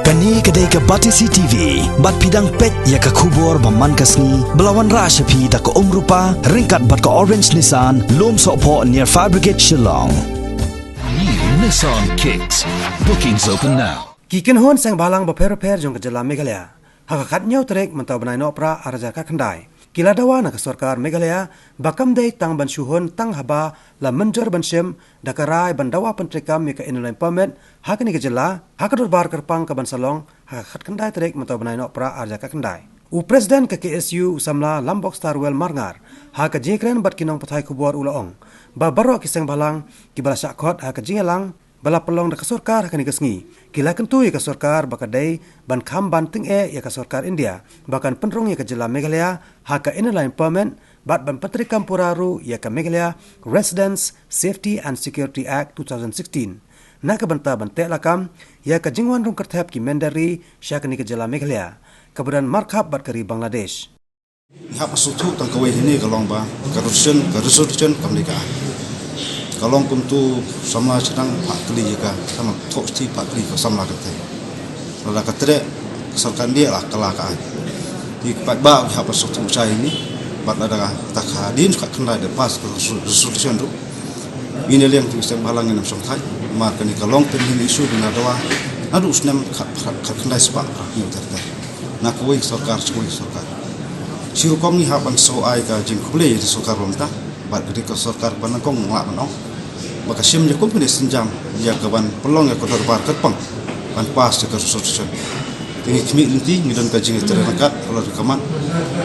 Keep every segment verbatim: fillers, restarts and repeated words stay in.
Kane ka dei ka Batesi T V, bad phi dang peit ïa ka khubor ba man ka sngi, ba la wanrah sha phi da ka Umrupa, ryngkat bad ka Orange Nissan, Lumsohphoh near Fire Brigade Shillong. New Nissan Kicks. Bookings open now. Ki kynhun seng bhalang bapher bapher jong ka jylla Meghalaya, ha ka khathynñiew tarik mynta u bnai Nohprah arhajar khatkhyndai, ki la dawa na ka sorkar Meghalaya ba kam dei tang ban shu hun tang haba la mynjur ban shim da ka rai ban dawa pyntreikam ïa ka Inner Line Permit ha kane ka jylla, ha ka dorbar kyrpang kaban sa long ha ka khatkhyndai tarik mynta u bnai Nohprah arhajar khatkhyndai. U President ka K S U, u samla Lambokstarwell Marngar, ha ka jingïakren bad ki nongpathai khubor u la ong ba baroh ki seng bhalang kiba la shah khot ha ka jingïalang ba la pynlong da ka sorkar ha kane ka sngi, ki la kyntu ïa ka sorkar ba ka dei ban kham ban tyngeh ïa ka sorkar India ba kan pynrung ïa ka jylla Meghalaya ha ka Inner Line Permit, bad ban pyntreikam pura ruh ïa ka Meghalaya Residents Safety and Security Act two thousand sixteen, na ka bynta ban teh lakam ïa ka jingwan rung kyrthep ki mynder ri sha kane ka jylla Meghalaya, kaba don markhap bad ka ri Bangladesh. Ngi hap ban sngewthuh tang kawei hangne ka long ba ka resolution, ka resolution kam dei ka aiñ. Ka long kumtu samla sdang phah kylli ïa ka, samla thoh shi phah kylli ka samla ka tei. Lada ka treh ka sorkar India la kylla ka aiñ. Te ki paidbah ki hap ban sngewthuh shai hangne. Bad lada kata ka hadien khatkhyndai da pass ka resolution ruh, ngi na liang ki seng bhalang ngin ym shongthait. Namar kane ka long pending issue ba ngi la dawa naduh u snem khat, khat, khatkhyndai spah phra hynñiew ter ter, na kawei sorkar sha kawei sorkar. Shi rukom ngi hap ban sngewai ka jingkhublei ïa ka sorkar ba mynta, bad ka dei ka sorkar ba nyngkong ngi lah ban ong ba ka shim ïa kum kane ka sienjam ïa ka ban pynlong ïa ka dorbar kyrpang ban pass ïa ka resolution. Te ngi khmih lynti, ngi don ka jingïatreilang ryngkat halor ka command.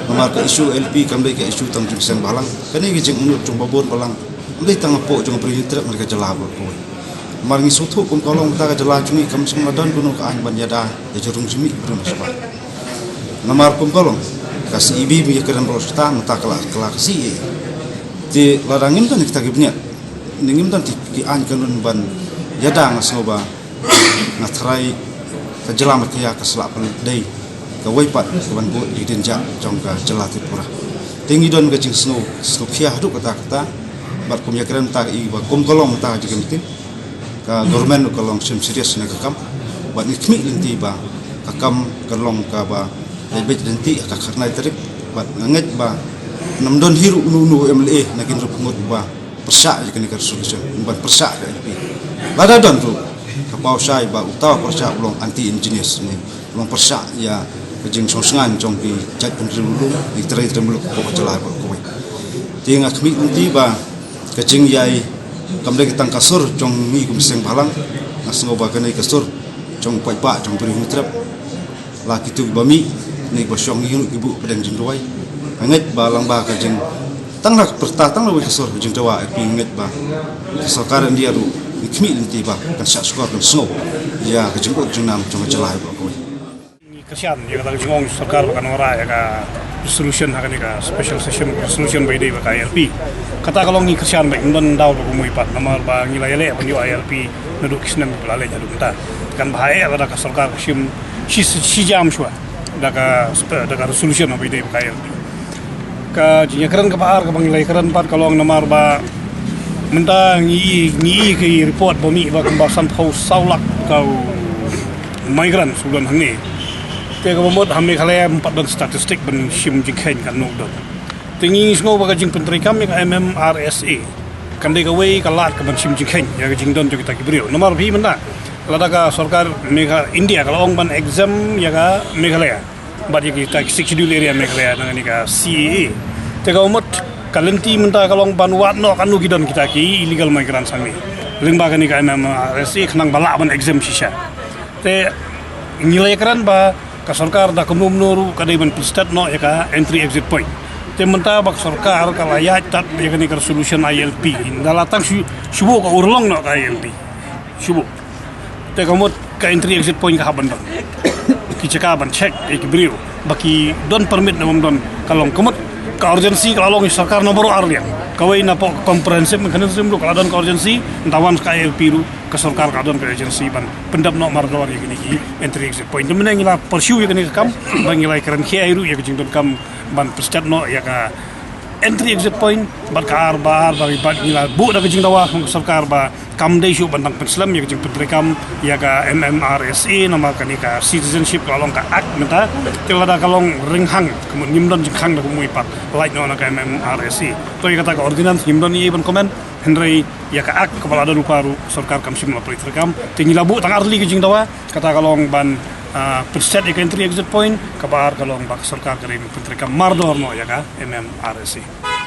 Namar ka issue I L P kam dei ka issue tang jong ki seng bhalang. Kane ka jingangnud jong babun balang kam dei tang hapoh jong ka Bri Hynñiewtrep, ka jylla baroh kawei. Namar ngi sngewthuh kum ka long mynta ka jylla jong ngi kam shym la don kano ka aiñ ban ïada ïa ka jingrung jingmih briew shabar. Namar kum ka long ka C A B ba ngi ïakren baroh shi katta, mynta ka la, ka la ka C A A. Te lada ngim don kita ki bniat, ne ngim don ki, ki aiñ kanun ban ïada, nga sngew ba nga tharai ka jylla Meghalaya ka sa lah ban dei kawei pat kaban bud ïa ki dienjat jong ka jylla Tripura. Te ngi don ka jingsngew, sngewkhia haduh katta katta. Bad kum ïakren mynta i ba kum ka long mynta ka jingkynting, ka government ruh ka long shim serious na ka kam. Bad ngi khmih lynti ba ka kam ka long kaba dei beit lynti ha ka khatkhyndai tarik. Bad nga ngeit ba ym don hi ruh uno uno u M L A na ki hynriewphew ngut ba pyrshah ïa kane ka resolution, ban pyrshah ka I L P. Lada don ruh, ka paw shai ba uta u pyrshah u long anti indigenous, ne u long pyrshah ïa ka jingsngewsynei jong ki jaitbynriew lum, ki trai trai muluk hapoh ka jylla baroh kawei. Te nga khmih lynti ba ka jingïai kam dei tang ka sur jong ngi kum ki seng bhalang, nga sngew ba kane ka sur jong u paidbah jong Bri Hynñiewtrep. La kito kiba mih ne kiba shong, ngi ruh ki buh pdeng jingduwai. Nga ngeit ba lyngba ka jing, tang na ka pyrta, tang na kawei ka sur jingdawa, eh, phi, nga ngeit ba ka sorkar India ruh ngi khmih lynti ba kan shah shkor, kan sngew ïa ka jingud jingnam jong ka jylla baroh kawei. Ngi kyrshan ïa kata ka jingong sorkar ba kan wanrah ïa ka resolution ha kane ka special session resolution ba ïadei bad ka I L P. Kata ka long ngi kyrshan ba ngim don daw ba kumno pat, namar ba ngi la ïaleh ban ïoh I L P naduh ki snem ba la leit haduh mynta. Kan bha eh lada ka sorkar ka shim shi, shi jam shuwa da ka, da ka resolution ba ïadei bad ka I L P. Ka jingïakren kaba ar kaba ngi la ïakren pat ka long namar ba mynta ngi, ngi ïohi ki report ba mih ba kumba sanphew saw lak ka migrant u don hangne. Te kaba mut ha Meghalaya ym pat don statistic ban shim jingkheiñ katno u don. Te ngi sngew ba ka jingpyntreikam ïa ka M M R S A kan dei kawei ka lad kaban shim jingkheiñ ïa ka jingdon jong kita ki briew. Namar phi mynta, lada ka sorkar Megha-, India ka la ong ban exempt ïa ka Meghalaya bad ïa kita ki Sixth Schedule area Meghalaya na kane ka C A A, te kaba mut ka lynti mynta ka long ban wad noh katno ki don kita ki illegal migrants hangne lyngba kane ka M M R S A khnang ba lah ban exempt shisha. Te ngi la ïakren ba ka sorkar da kumno kumno ruh ka dei ban pynstet noh ïa ka entry exit point. Te mynta ba ka sorkar ka la ïaid tad ïa kane ka resolution I L P, ynda la tang shu, shu buh ka urlong noh ka I L P. Shu buh. Te ka mut ka entry exit point ka hap ban don. Ki jaka ban check ïa ki briew ba ki don permit ne bym don, ka long ka mut ka urgency ka la long ïa sorkar na baroh ar liang. Kawei na pok comprehensive mechanism ruh ka la don ka urgency, ynda wan ka I L P ruh ka sorkar ka don ka urgency ban pyndep noh mardor ïa kine ki entry exit point. Te mynne ngi la pursue ïa kane ka kam, ba ngi la kren khia ruh ïa ka jingdonkam ban pynstet noh ïa ka entry exit point, bad ka ar ba ar ba ba ngi la buh da ka jingdawa ha ka sorkar ba kam dei shuh ban dang pynslem ïa ka jingpyntreikam ïa ka M M R S A, namar kane ka citizenship ka long ka act mynta. Te lada ka long ringhang, ka mut ngim don jingkhang da kumno pat, lait noh na ka M M R S A. To ïa kata ka ordinance ngim don ei ban comment, hynrei ïa ka act kaba la don lypa ruh sorkar kam shym la pyntreikam. Te ngi la buh tang ar tylli ka jingdawa, kata ka long ban, ah, pynset ïa ka entry exit point, kaba ar ka long ba ka sorkar ka dei ban pyntreikam mardor noh ïa ka M M R S A.